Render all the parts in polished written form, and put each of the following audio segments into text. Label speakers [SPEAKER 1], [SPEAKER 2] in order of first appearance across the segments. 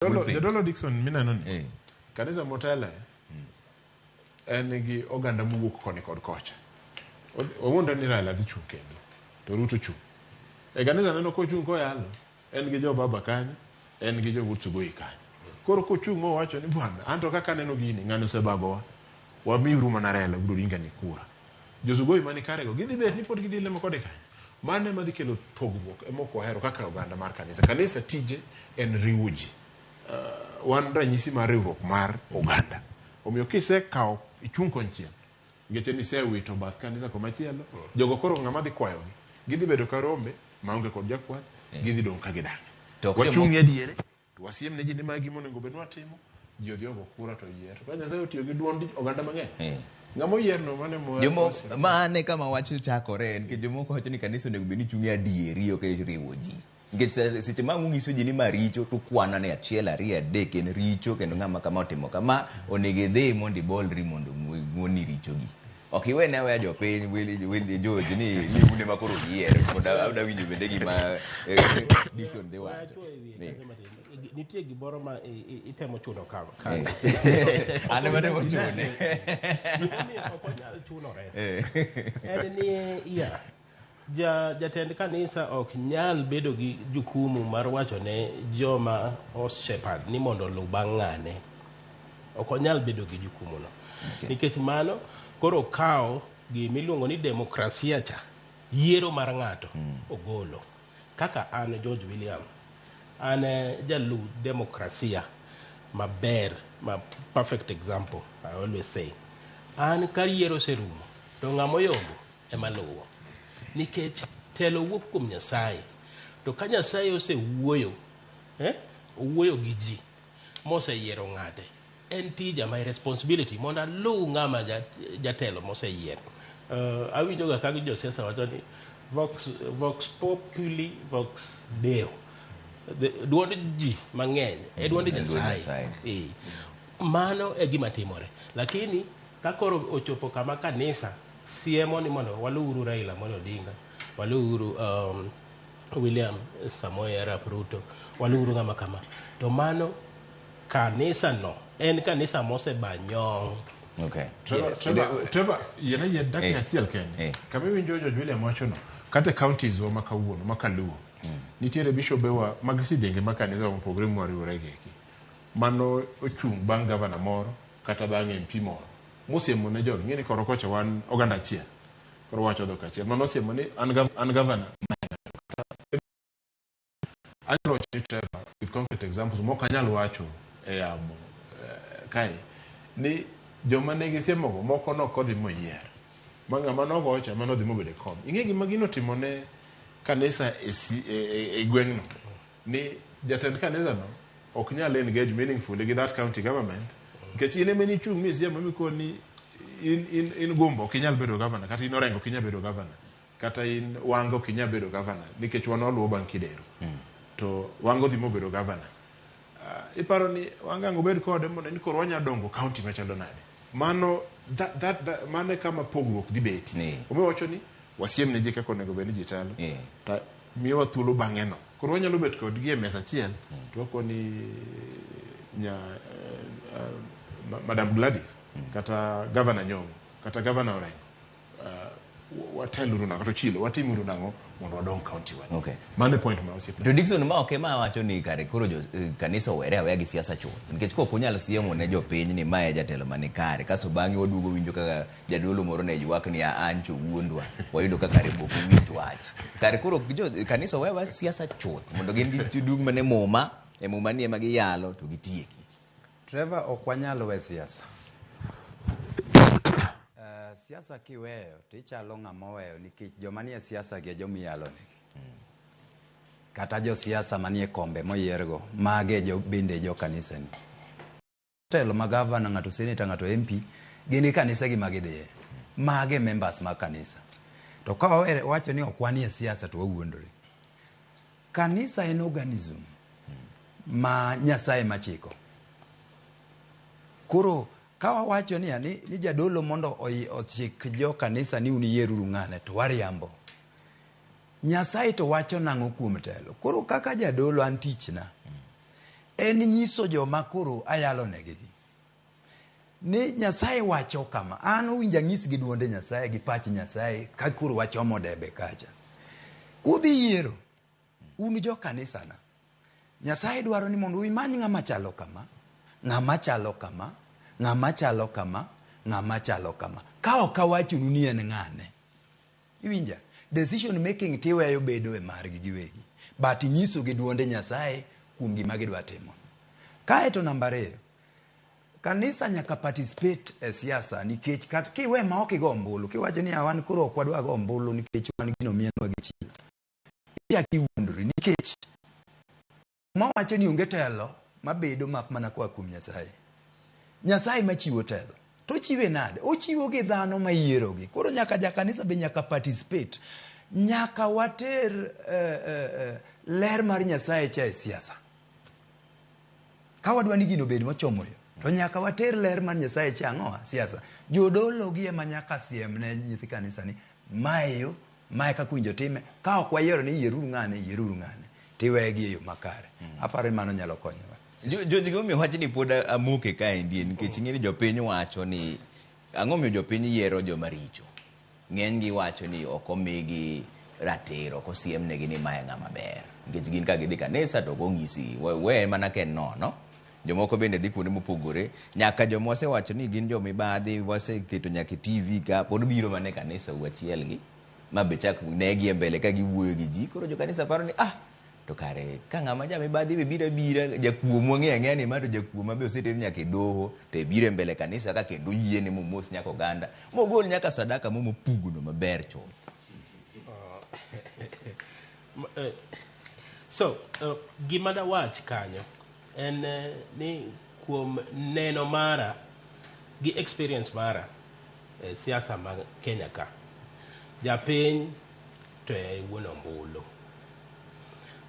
[SPEAKER 1] Jadolo,
[SPEAKER 2] Pulpit.
[SPEAKER 1] Jadolo Dickson mineno ni kanisa motele en gi oganda mowuok koni kod kocha. Wawuondre ni Raila dhi chung' kendo to Ruto chung'. E kanisa neno kochung' koyalo en gi jo baba kanyo, en gi jo Wuod Sugoi kanyo. Koro kochung' mowacho ni bwana anto kaka aneno gini ng'ani osebagowa wamiuru mana Raila Wuod Odinga ni kura. Jo Sugoi mani kare go gidhi bet ni pod gidhi lemo kode kanyo. Mano ema dhi kelo pogruok ema ok wahero kaka oganda mar kanisa. Kanisa tije en riwo ji. Wan ranyisi mar riwruok mar oganda. Omiyo kisekawo ichung' konchiel nikech en isewito bath kanisa komachielo, jogo koro ng'ama dhi kwayogi? Gidhi bedo ka rombe maonge kod jakwath, gidhi dong' ka gidak.
[SPEAKER 2] To ok
[SPEAKER 1] Wachung' e diere to wasiem ne ji ni mae gima onego bed ni watimo, ji odhi ogo kura to oyier. To ka Nyasaye otiyo gi duond oganda mang'eny, ng'ama oyierno mano ema
[SPEAKER 2] Jomo,
[SPEAKER 1] wasiem.
[SPEAKER 2] mane kama wach chakore nikech jomoko wacho ni kanisa onego bed ni chung' e adieri ok e riwo ji. Nikech seche ma ung'iso ji ni ma richo to ukwana ni achiel ariyo adek en richo kendo ng'ama kama otimo kama onego idhi mondo ibolri mondo ng'uonni richogi. Ok iwene aweya jopiny wili George ni un ema koro uyier mondo adwa winjo bende gima Dickson dhi wacho.
[SPEAKER 3] Wacho e wiye kanyo matin. Nitie gimoro ma itemo chuno ka.
[SPEAKER 2] An ema atemo chune.
[SPEAKER 3] Gimomiyo ok onyal chunore. En ni ya jatend kanisa ok nyal bedo gi jukumu mar wacho ne joma o shepherd ni mondo oluw bang' ng'ane. Ok onyal bedo gi jukumu no. Nikech mano koro okawo gimiluongo ni demokrasia cha, yiero mar ng'ato ogolo. Kaka an George William, an jaluw demokrasia maber, ma perfect example, I always say. An ka yiero oserumo, to ng'ama oyombo ema luwo. Nikech telo wuok kuom Nyasaye. To ka Nyasaye osewuoyo, owuoyo gi ji, moseyiero ng'ate, en tija, my responsibility, mondo aluw ng'ama jatelo moseyiero. Awinjoga ka josiasa wacho ni vox populi vox deo. Duond ji mang'eny e duond Nyasaye. Mano e gima timore. Lakini ka koro ochopo kama kanisa siemo ni mondo waluwuru Raila Amolo Odinga, waluwuru William Samoei Arap Ruto, waluwuru ng'ama kama, to mano kanisa no en kanisa moseba nyong'.
[SPEAKER 1] Trevor, yiena yie dakika achiel kende. Kama iwinjo George William wacho no, kata e counties wa ma kawuono, ma kaluo, nitiere bishobe wa mag sidienge mag kanisa mopogore mwariwore gi eki. Mano ochung' bang' governor moro kata bang' MP moro. Mosiemo ne jogi, ing'e ni koro kocha wan oganda achiel. Koro wacho dhok achiel. Mano osiemo ni an governor. Anyalo wacho ni Trevor, with concrete examples, mok anyal wacho e yamo kae, ni joma ne gisiemogo moko nok odhi moyier. Ma ng'ama nogocha ema nodhi mobedo e kom. Ing'e gima gino otimo ne kanisa e gweng'no, ni jatend kanisa no ok nyal engage meaningfully gi that county government, nikech in ema nichung' misiemo mikoni in Gumbo ok inyal bedo governor, kata in Orengo ok inyal bedo governor, kata in Wanga ok inyal bedo governor, nikech wan waluwo bang' Kidero. To Wanga odhi mobedo governor. Iparo ni Wanga ang' obed kode mondo ni koro wanyalo dongo county machalo nade? Mano mano e kama pogruok dhi betie. Omiyo wacho ni wasiem ne ji kaka onego bed ni ji telo. To miyowa thuolo bang'e no. Koro wanyalo bet kodgi e mesa achiel to wakoni nya Madam Gladys kata Governor Nyong'o kata Governor Orengo wateluru nang'o kata Ochilo watimuru nang'o mondo wadong county wa. Mano e point ma osiepna.
[SPEAKER 2] To Dickson ma ok ema wacho ni kare koro jo kanisa owere aweya gi siasa chuth. Nikech kok unyal siemo ne jopiny ni mae jatelo mani kare kasto bang'e waduogo winjo kaka jadolo moro ne ywak ni ancho wuondwa wayudo ka kare bok owinj wach. Kare koro jo kanisa owe aweya siasa chuth mondo gin gidug mana e muma, e muma ni ema giyalo to gitieki.
[SPEAKER 4] Trevor, ok wanyal we siasa. Siasa kiweyo to ichalo ng'ama oweyo nikech joma nie siasa gi e joma iyalo negi. Kata josiasa manie kombe moyiergo, mage jo, bende jo kanisa ni. Telo ma gavana, ng'ato senator, ng'ato MP, gin gi kanisa gi ma gidhiye. Mage members mag kanisa. To ka wacho ni ok wanie siasa to wawuondore. Kanisa en organism ma Nyasaye machiko. Koro ka wawacho niya ni jadolo mondo ochik jo kanisa ni un yieruru ng'ane to wariambo. Nyasaye to wacho nang'o kuom telo? Koro kaka jadolo an tichna. En nyiso joma koro ayalo negi gi. Ni Nyasaye wacho kama, an owinjo anyis gi duonde Nyasaye gi pach Nyasaye ka koro wachomo debe kacha. Kudhi yiero, un jo kanisana, Nyasaye dwaro ni mondo imany ng'ama chalo kama, ng'ama chalo kama, ng'ama chalo kama, ng'ama chalo kama. Ka ok awachonu ni en ng'ane. Iwinja? Decision making tiweyo bedo e margi giwegi. But inyiso gi duonde Nyasaye kuom gima gidwa timo. Kae to namba ariyo, kanisa nyaka participate e siasa nikech kat kiwe ma ok igo ombulu, kiwacho ni wan koro ok wadwa go ombulu nikech wan gino mienwa gi chilo. Ichak iwuondori nikech mawacho ni onge telo mabedo mak mana koa kuom Nyasaye. Nyasaye machiwo telo. To ochiwe nade? Ochiwo gi dhano ma yierogi. Koro nyaka jakanisa be nyaka participate. Nyaka water ler mar Nyasaye cha e siasa. Ka wadwa ni gino obed mochomo yo, to nyaka water ler mar Nyasaye cha ang'owa? Siasa. Jodolo gi ema nyaka siem ne nyithi kanisa ni mae yo, mae kaka owinjo time. Ka ok wayiero ni yieruru ng'ane, yieruru ng'ane, tiwegi e yo makare. Aparo ni mano nyalo konyowa.
[SPEAKER 2] George, gimomiyo wachni pod amoke kaendi nikech ing'e ni jopiny wacho ni ang'o miyo jopiny yiero joma richo. Ng'eny gi wacho ni ok omigi ratiro, ok osiemnegi ni mae ng'ama ber. Nikech gin ka gidhi kanisa to ok onyisi, we mana ka en nono. Jomoko bende dhi kuonde mopogore, nyaka joma wasewacho ni gin jomibadhi, waseketo nyaka e TV ka, pod biro mana e kanisa u achiel gi, ma be chak negi e mbele ka giwuoyo gi ji. Koro jo kanisa paro ni ah, to kare ka ng'ama jamibadhi be biro abira, jakuo mwang'eyo ang'eya ni ma to jakuo ma be oseter nyaka e doho, to e biro e mbele kanisa ka kendo oyiene momos nyaka oganda, mogol nyaka sadaka mo mopugno maber chuth.
[SPEAKER 3] So, gima dawach kanyo en ni kuom neno mara gi experience mara e siasa ma Kenya ka, japiny to e wuon ombulu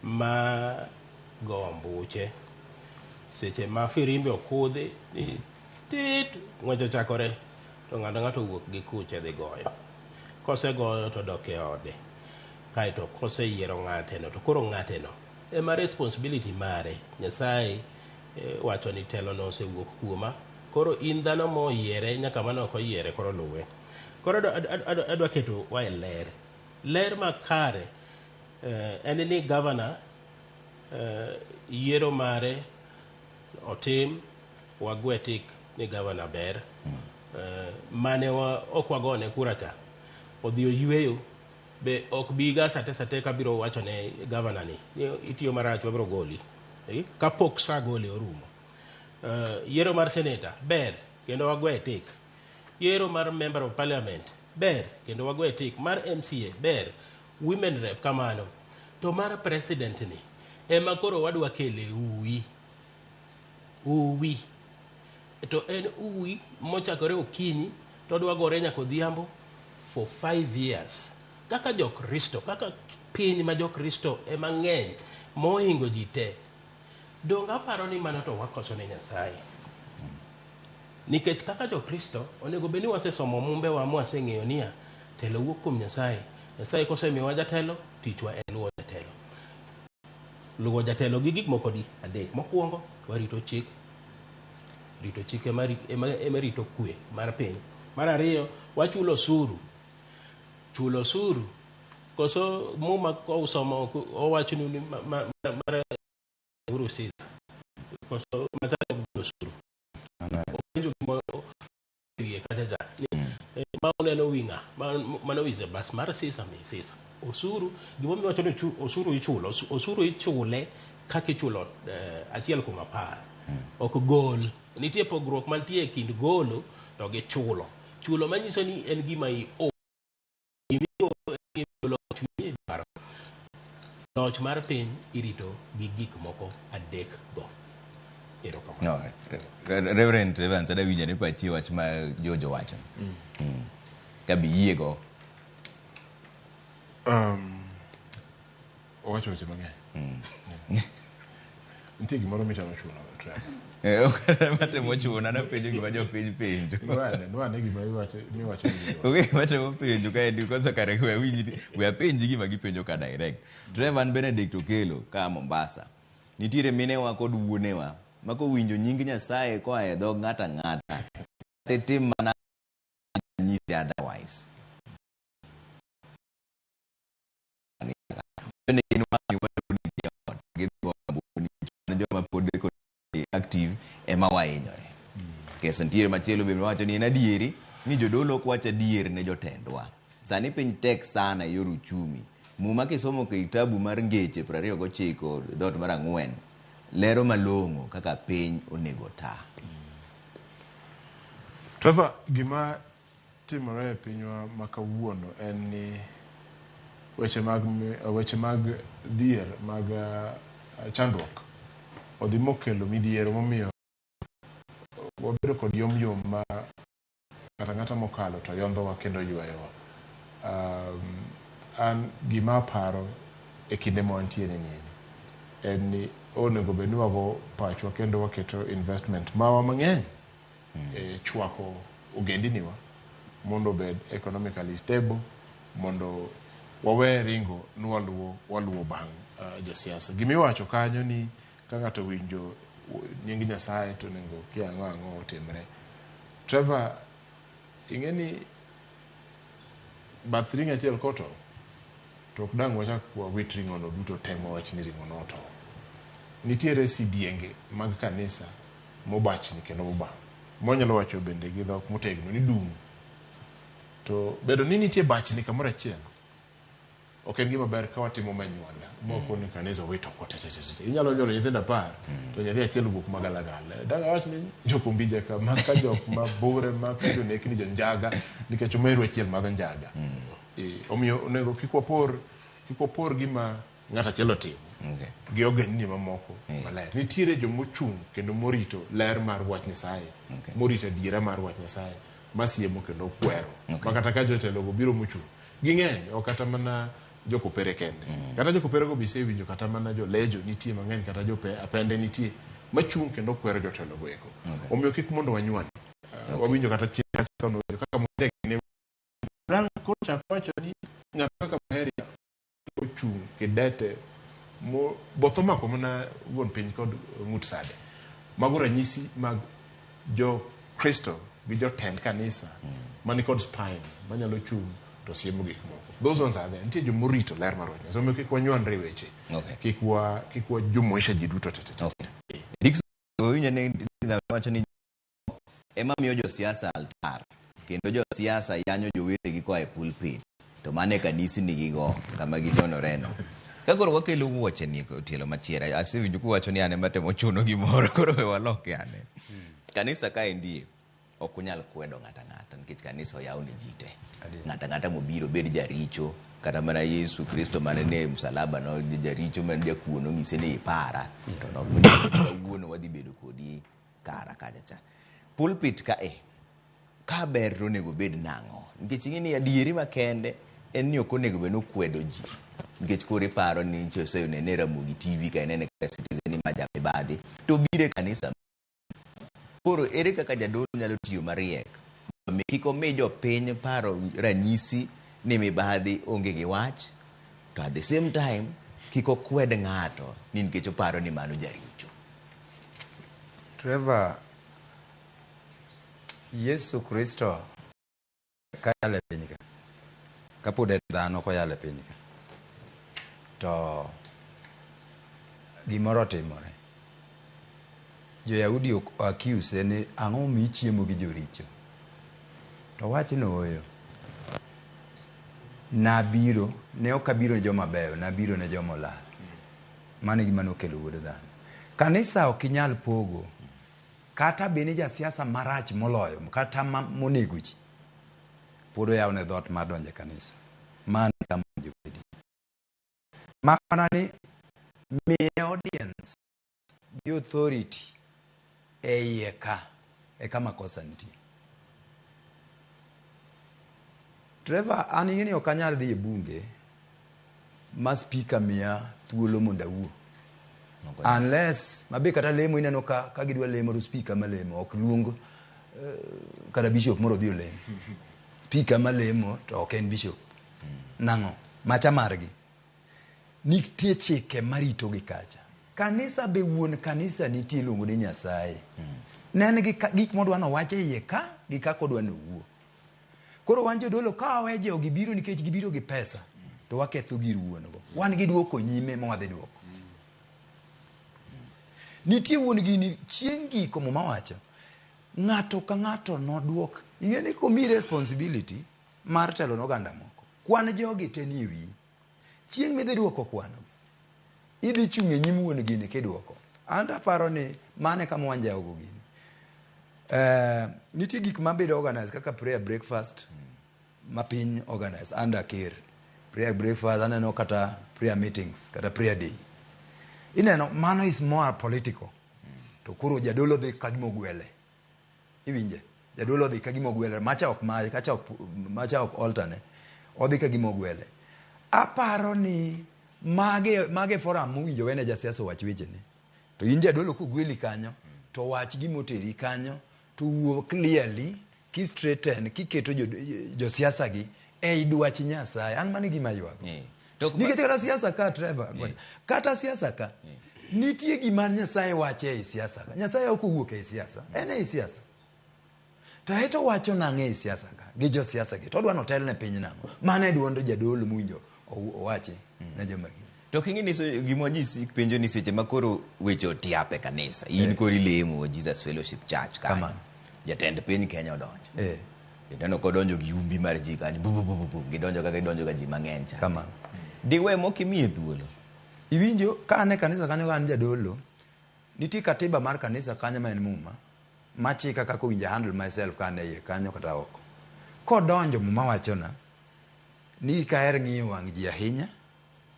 [SPEAKER 3] ma go ombuche seche ma firimbi okudhi ni tit ng'wech ochakore to ng'ato ng'ato wuok gi kuche dhi goyo. Kosegoyo to dok e ode. Kaeto koseyiero ng'ateno to koro ng'ateno ema responsibility mare Nyasaye wacho ni telo no osewuok kuoma. Koro in dhano moyiere nyaka mane ok oyiere koro luwe. Koro adwa keto wa e ler. Ler makare en ni governor yiero mare otim wagwe tik ni governor ber. Mane ok wagone kura cha odhi oyweyo be ok biga sate sate kabiro wacho ne governor ni itiyo marach wabiro goli. Kapok sa gole orumo. Yiero mar senator ber kendo wagwe tik. Yiero mar member of parliament ber kendo wagwe tik. Mar MCA ber. Women rep kamano. To mar president ni ema koro wadwa kele uwi. Uwi. To en uwi mochakore okinyi to odwa gore nyaka odhiambo for 5 years. Kaka jokristo, kaka piny ma jokristo ema ng'eny mohingo ji te. Donge aparo ni mano to wakoso ne Nyasaye. Nikech kaka jokristo onego bed ni wasesomo mumbewa mwaseng'eyo niya telo wuok kuom Nyasaye. Nyasaye kosemiyowa jatelo, tichwa en luwo jatelo. Luwo jatelo gi gik moko di adek. Mokwongo, warito chik. Rito chik ema rito kwe mar piny. Mar ariyo, wachulo osuru. Chulo osuru. Koso muma kousomo owachonu ni mar uru Caesar. Koso Mathayo golo osuru. Openjo gima wiye kacha cha. Ma uneno wi ng'a? Mano wi bas mar Caesar mi Caesar. Osuru, gimomiyo wacho ni osuru ichulo, osuru ichule kaka ichulo 1/10. Ok gol. Nitie pogruok mantie e kind golo to gi chulo. Chulo manyiso ni en gima io. Gima igolo en gima igolo chunyi dwaro. Loch mar piny irito gi gik moko adek go. Erokamano.
[SPEAKER 2] No, Reverend Evans, adwa winjo ni pachi wach ma George owacho. Ka bi yie go.
[SPEAKER 1] Owacho weche mang'eny. Nitie gimoro michano chuno, Trevor.
[SPEAKER 2] Ok matemo chuno, anapenjo gima jopiny penjo.
[SPEAKER 1] Nwane gima miwacho ni gidwaro.
[SPEAKER 2] Onge gima temo penjo kaendi, koso kare we awinj, we apenji gima gipenjo ka direct. Trevor Benedict Okelo ka Mombasa. Nitiere minewa kod wuonewa ma kowinjo nying Nyasaye koa e dhog ng'ato ang'ata, kata itim mana nyisi otherwise. Ne gin wang'ni walornegi e ot, gidhi go ombulu nikech wan joma pod kod active ema wahinyore. Kes nitiere machielo bende wacho ni en adieri ni jodolo ok wach adier ne jotendwa. Sani piny tek sana e yor uchumi. Muma kisomo kitabu mar Ngeche 29 dhoot mar 4 lero malong'o kaka piny onego ta.
[SPEAKER 1] Trevor, gima timore e pinywa ma kawuono en ni weche mag weche mag dhier mag chandruok odhi mokelo midhiero momiyo wabedo kod yom yom ma ng'ato ang'ata mokalo to yondhowa kendo ywayowa. An gima aparo e kinde ma wantiere ni en ni onego bed ni wago pachwa kendo waketo investment mawa mang'eny e chwako ogendiniwa mondo obed economically stable mondo wawe ringo ni waluwo waluwo bang' josiasa. Gimiwacho kanyo ni ka ng'ato owinjo nying Nyasaye to onego kia ang'o ang'o otimre. Trevor, ing'e ni bath ring'o achiel kotow to ok dang' wachak wawit ring'ono duto te mawach ni ring'ono otow. Nitiere sidienge mag kanisa mobachni kendo mobam. Mwanyalo wacho bende gi dhok motegno ni dung'. To bedo ni nitie bachni kamoro achiel ok en gima ber ka watimo manywanda moko ni kanisa owit oko te te te te. Inyalo nyuolo nyithindo 10 to nyathi achiel owuok magalagala. Dang' awach ni jokombija ka maka jok mabore maka jonekni jonjaga nikech omeru achiel madho njaga. Omiyo onego kik wapor kik wapor gima ng'ato achiel otimo gi ogendni mamoko maler. Nitiere jomochung' kendo morito ler mar wach Nyasaye, morito adiera mar wach Nyasaye, masiemo kendo kwero. Ma kata ka jotelogo biro mochung', ging'eny, ok kata mana jokopere kende. Kata jokopere go be isewinjo kata mana jolejo nitie mang'eny, kata jope apende nitie machung' kendo kwero jotelogo eko. Omiyo kik mondo wanywan. Wawinjo kata chien kaka Muheri ne koro chak wacho ni ng'ato kaka Muheri ochung' kidete mo both omako mana wuon piny kod ng'ut sade. Mago ranyisi mag jo Kristo gi jotend kanisa mani kod spine manyalo chung' to siemo gik moko. Those ones are there. Nitie jomorito ler mar wach Nyasaye. Omiyo kik wanywandre e weche. Kik wa kik wajumuisha ji duto te te te.
[SPEAKER 2] Dickson owinjo ni wacho ni ema miyo josiasa altar kendo josiasa yanyo jowetegi koa e pulpit to mano e kanisni gigo kama ginyonoreno. Ka koro wakelo wuoche ni e tielo machielo, asewinjo kuwacho ni an ema temo chuno gimoro, koro we waloke ane. Kanisa kaendie ok unyal kwedo ng'ato ang'ata nikech kanisa oyaw ne ji te. Ng'ato ang'ata mobiro bed jaricho, kata mana Yesu Kristo mane nie msalaba no jaricho mane jakuo nonyise ni ipara, to kawuono wadhi bedo kodi kara kacha cha. Pulpit ka e, ka ber to onego bed nang'o? Nikech ing'e ni adieri makende en ni ok onego bed ni okwedo ji. Nikech koro iparo ni nyicha osenene e Ramogi TV ka inene kata Citizen ni ma jamibadhi to obiro e kanisa. Koro ere kaka jadolo nyalo tiyo mariek mondo mi kik omi jopiny paro ranyisi ni mibadhi onge gi wach to at the same time kik okwed ng'ato ni nikech oparo ni mano jaricho.
[SPEAKER 4] Trevor, Yesu Kristo ka yalo e piny ka, kapod en dhano koyalo e piny ka, to gimoro otimore. Jo-Yahudi accuse ni ang'o momiyo ichiemo gi joricho? To owacho ni ooyo. Nabiro, ne ok abiro ne joma beyo, nabiro ne joma olal. Mano e gima nokelo wuod dhano. Kanisa ok inyal pogo kata bed ni jasiasa marach moloyo kata ma monego ji pod oyaw ne dhoot mar donjo e kanisa. Mano e kama owinjo obedie. Mak mana ni miye audience gi authority e iye ka e kama kosa nitie. Trevor, an ing'e ni ok anyal dhi e bunge ma speaker miya thuolo mondo awuo. Unless mabe kata lemo ineno ka ka gidwa lemo to speaker malemo ok luong kata bishop moro odhi olem. Speaker malemo to ok en bishop. Nang'o? Macha margi. Nitie chike maritogi kacha.
[SPEAKER 5] Kanisa be wuon kanisa nitie iluongo ni Nyasaye. Ne en gi gik modwa nowach e iye ka gi kaka odwa nowuo. Koro wan jodolo ka wawe jogi biro nikech gibiro gi pesa to waketho gir wuon go. Wan gi duoko nyime ma wadhi duoko. Nitie wuon gini chieng' giko Muma wacho ng'ato ka ng'ato noduok. Ing'e ni komi responsibility mar telo ne oganda moko, kwan jogi te nie wiyi. Chieng' midhi duoko kwano gi, idhi chung' e nyim wuon gini kiduoko. An to aparo ni mano e kama wanjawo go gini. Nitie gik mabedo organized kaka prayer breakfast ma piny organize under ker. Prayer breakfast aneno kata prayer meetings kata prayer day. Ineno mano is more political. To koro jadolo dhi ka gima ogwele. Iwinje? Jadolo odhi ka gima ogwele. Macha ok maye, kacha ok, macha ok alterne. Odhi ka gima ogwele. Aparo ni mage forum mowinjo wene jasiasa owach wechene. To in jadolo kogweli kanyo, to wach gima oteri kanyo, to wuo clearly, ki straighten, kiketo josiasa gi ei dwach Nyasaye. An mano e gima aywago. Nikech kata siasa ka, Trevor, kata siasa ka, nitie gima Nyasaye wacho ei siasa ka. Nyasaye ok owuok ei siasa, en ei siasa. To eto wacho nang'o ei siasa ka gi josiasa gi? To odwa notel ne piny nang'o? Mano e duond jadolo mowinjo owachi ne joma gin.
[SPEAKER 2] To king'i ni gima ji penjo ni seche ma koro weche otiap e kanisa, in koro ilemo Jesus Fellowship Church kanyo. Jatend piny Kenya odonjo. Ineno kodonjo gi umbi mar ji kanyo, bu bu bu bu bu, gidonjo kaka gidonjo ga ji mang'eny cha.
[SPEAKER 5] Kamano.
[SPEAKER 2] Diwe mok imiye thuolo.
[SPEAKER 5] Iwinjo ka an e kanisa kanyo ka an jadolo, nitie katiba mar kanisa kanyo ma en Muma, machika kaka owinjo handle myself ka an e iye kanyo kata oko. Kodonjo Muma wachona ni kaher ng'iyo wang' ji ahinya,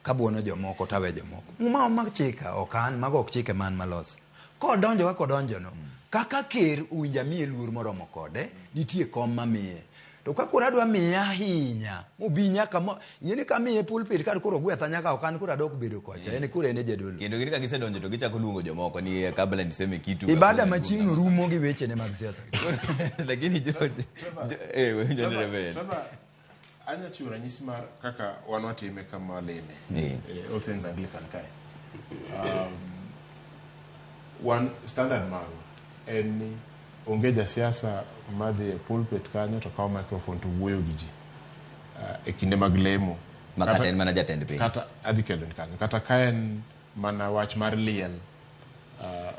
[SPEAKER 5] kabuono jomoko tawe jomoko. Muma machika ok an, mago ok chike man maloso. Kodonjo kaka odonjo no, kaka ker owinjo amiye luor moromo kode, nitie kom mamiye. To ka koro adwa miye ahinya, mobi nyaka mo, ing'e ni kamiye pulpit kar koro ogwetha nyaka ok an koro adok bedo kocha, en koro en e jadolo.
[SPEAKER 2] Kendo gin ka gisedonjo to gichako luongo jomoko ni kabla niseme kitu.
[SPEAKER 5] Ibada ma chieng' no rumo gi wechene mag siasa.
[SPEAKER 2] Lakini jo Reverend.
[SPEAKER 1] Trevor, anya chiwo ranyisi mar kaka wan watime kama waleme. All Saints Anglican kae. Wan standard marwa en ni onge jasiasa madhi e pulpit kanyo to kawo microphone to wuoyo gi ji e kinde mag lemo.
[SPEAKER 2] Ma kata en mana jatend piny.
[SPEAKER 1] Kata adhi kelo ni kanyo. Kata ka en mana wach mar liel,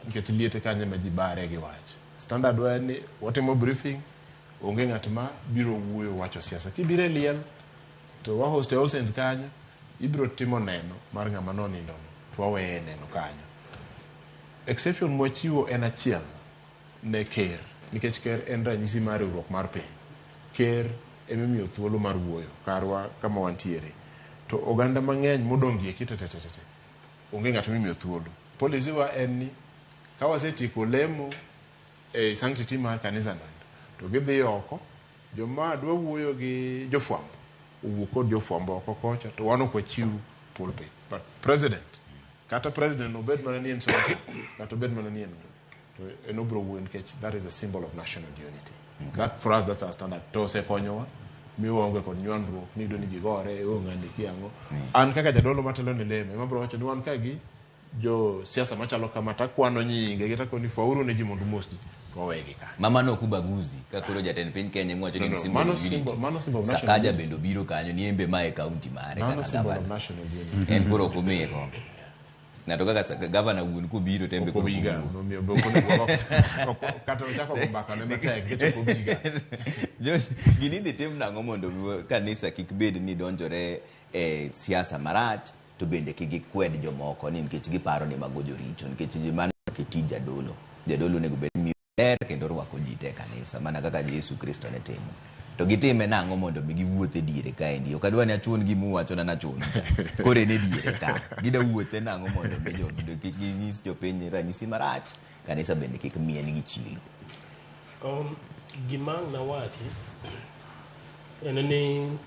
[SPEAKER 1] nikech liete kanyo ema ji bare gi wach. Standard wa en ni watimo briefing, onge ng'at ma biro wuoyo wacho siasa. Kibiro e liel, to wa host e All Saints kanyo, ibiro timo neno mar ng'ama nonindo no, to waweye neno kanyo. Exception mwachiwo en achiel ne ker, nikech ker en ranyisi mar riwruok mar piny. Ker emimiyo thuolo mar wuoyo karwa kama wantiere. To oganda mang'eny modong' gi eki tetetete, onge ng'at mimiyo thuolo. Policy wa en ni ka wasetieko lemo e sanctity mar kanisa no, to gidhi oko, joma dwa wuoyo gi jofwambo, owuo kod jofwambo oko kocha, to wan ok wachiw pulpit. But president, kata president obed mana ni en senator, kata obed mana ni en to en obiro wuoyo nikech that is a symbol of national unity. That for us, that's our standard. To osekonyowa, miyo waonge kod nywandruok, ni iyudo ni ji gore, oh ng'ani kia ang'o. An kaka jadolo matelo ne lemo, ema abiro wacho ni wan ka gi jo siasa machalo kama, takwano nyinge gi takoni fauru ne ji mondo umos ji, to wawegi ka.
[SPEAKER 2] Ma mano ok ubaguzi, ka koro jatend piny Kenya emiwacho ni
[SPEAKER 1] No, no,
[SPEAKER 2] symbol
[SPEAKER 1] mano
[SPEAKER 2] of unity.
[SPEAKER 1] mano symbol of national
[SPEAKER 2] Sakaja
[SPEAKER 1] unity.
[SPEAKER 2] bende obiro kanyo, ni en be mae county mare
[SPEAKER 1] Mano
[SPEAKER 2] kaka
[SPEAKER 1] symbol of
[SPEAKER 2] governor.
[SPEAKER 1] national unity.
[SPEAKER 2] En koro ok omiye kom. Ng'ato kaka governor wuon kobiro to en be koro
[SPEAKER 1] Okobiga,
[SPEAKER 2] ok owuo.
[SPEAKER 1] omiyo be ok onego kata ochako go mbaka ne matek, nikech ok obiga.
[SPEAKER 2] Josh, gini idhi tim nang'o mondo kanisa kik bed ni donjore e siasa marach, to bende kik gikwed jomoko ni nikech giparo ni mago joricho, nikech mano ok e tij jadolo. Jadolo onego bed ni ler kendo rwako ji te e kanisa mana kaka Yesu Kristo ne timo. To gitime nang'o mondo mi giwuoth e diere kaendi? Ok adwa ni achun gima uwachona nachun cha. Koro en e diere ka. Gida wuothe nang'o mondo mi kik ginyis jopiny ranyisi marach, kanisa bende kik mien gi chilo.
[SPEAKER 3] Gima ang' nawachi en ni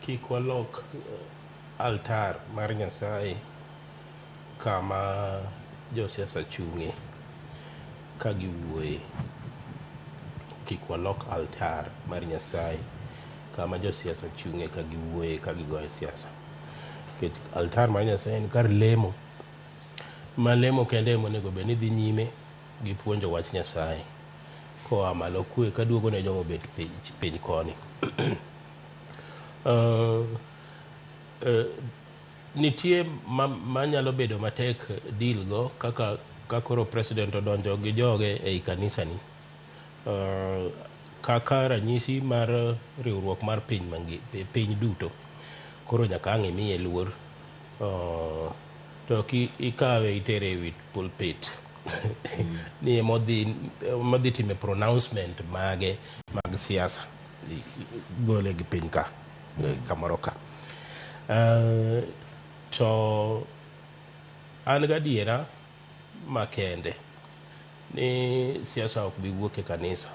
[SPEAKER 3] kik walok altar mar Nyasaye kama josiasa chung'e ka giwuoye. Kik walok altar mar Nyasaye kama josiasa chung'e ka giwuoye ka gigoyo siasa. Nikech altar mar Nyasaye en kar lemo. Ma lemo kende ema onego bed ni dhi nyime gi puonjo wach Nyasaye koa malo kwe kaduogo ne joma obet piny, piny koni. Nitie manyalo bedo matek deal go kaka ka koro president odonjo gi joge ei kanisa ni. Kaka ranyisi mar riwruok mar piny piny duto. Koro nyaka ang' imiye luor. To ki ikawe itere e wi pulpit ni emodhi time pronouncement mage mag siasa gole gi piny ka kamoro ka. To an gadiera makende ni siasa ok bi wuok e kanisa.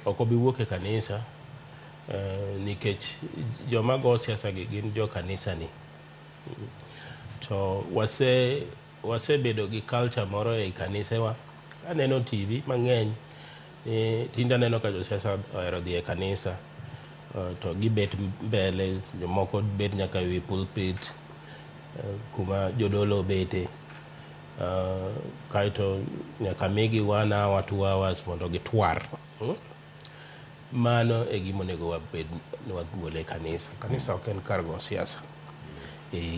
[SPEAKER 3] Ok obi wuok e kanisa nikech joma go siasa gi gin jo kanisa ni. To wasebedo gi culture moro ei kanisewa. Aneno TV mang'eny tinde aneno ka josiasa ohero dhi e kanisa to gibet mbele, jomoko bet nyaka ewi pulpit kuma jodolo obete. Kaeto nyaka migi 1 hour 2 hours mondo gitwar. Mano e gima onego wabed ni wagole e kanisa. Kanisa ok en kar go siasa.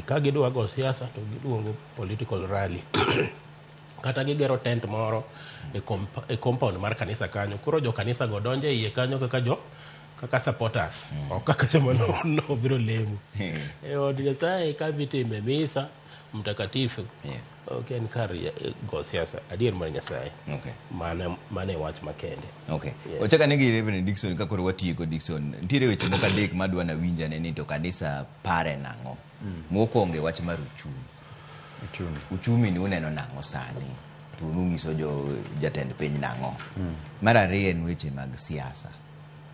[SPEAKER 3] Ka gidwa go siasa to giluongo political rally. Kata gigero tent moro e compound mar kanisa kanyo. Koro jo kanisa go donjo e iye kanyo kaka supporters. Ok kaka joma nobiro lemo. E od Nyasaye ka mitime misa mtakatifu. Ok en kar go siasa. Adier mar Nyasaye. Mano e wach makende.
[SPEAKER 2] Okay. Ochaka ne gi Reverend Dickson ka koro watieko Dickson. Nitiere weche moko adek madwa na winjane ni to kanisa pare nang'o. Mokwongo e wach mar uchumi.
[SPEAKER 5] Uchumi.
[SPEAKER 2] Uchumi ni uneno nang'o sani? To unung'iso jo jatend piny nang'o? Mar ariyo en weche mag siasa.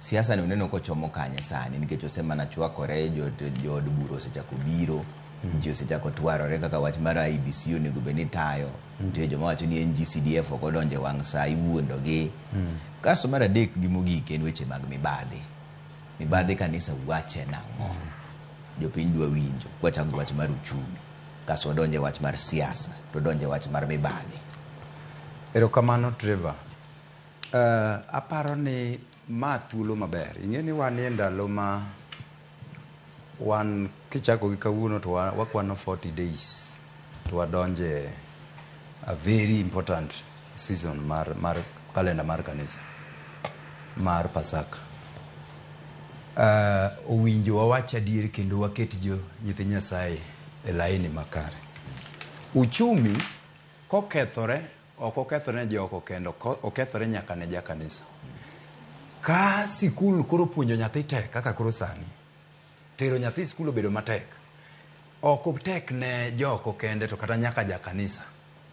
[SPEAKER 2] Siasa ni uneno kochomo kanye sani nikech osemana chwakore jood bura osechako biro. Ji osechako twarore kaka wach mar IEBC onego bed ni tayo. Nitie joma wacho ni NGCDF ok odonjo e wang' sa iwuondogi. Kasto mar adek gi mogik en weche mag mibadhi. Mibadhi kanisa wache nang'o? Jopiny dwa winjo. Kwachako gi wach mar uchumi. Kasto wadonjo e wach mar siasa, to wadonjo e wach mar mibadhi.
[SPEAKER 5] Erokamano Trevor. Aparo ni ma thuolo maber. Ing'e ni wan e ndalo ma wan kichako gi kawuono to wakwano 40 days to wadonje a very important season mar kalenda mar kanisa mar Pasaka. Owinjo wawach adier kendo waket jo nyithi Nyasaye e laini makare. Uchumi kokethore ok okethore ne joko kendo okethore nyaka ne jakanisa. Ka sikul koro puonjo nyathi tek kaka koro sani, tero nyathi sikul obedo matek, ok otek ne joko kende to kata nyaka jakanisa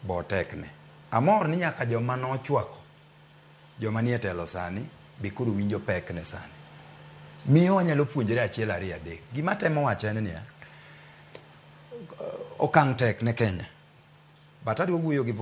[SPEAKER 5] bo otekne. Amor ni nyaka joma nochwako joma nie telo sani be koro winjo pekne sani. Miyo wanyalo puonjore achiel ariyo adek. Gima temo wacho en niya, okang' tek ne Kenya. But adwa wuoyo gi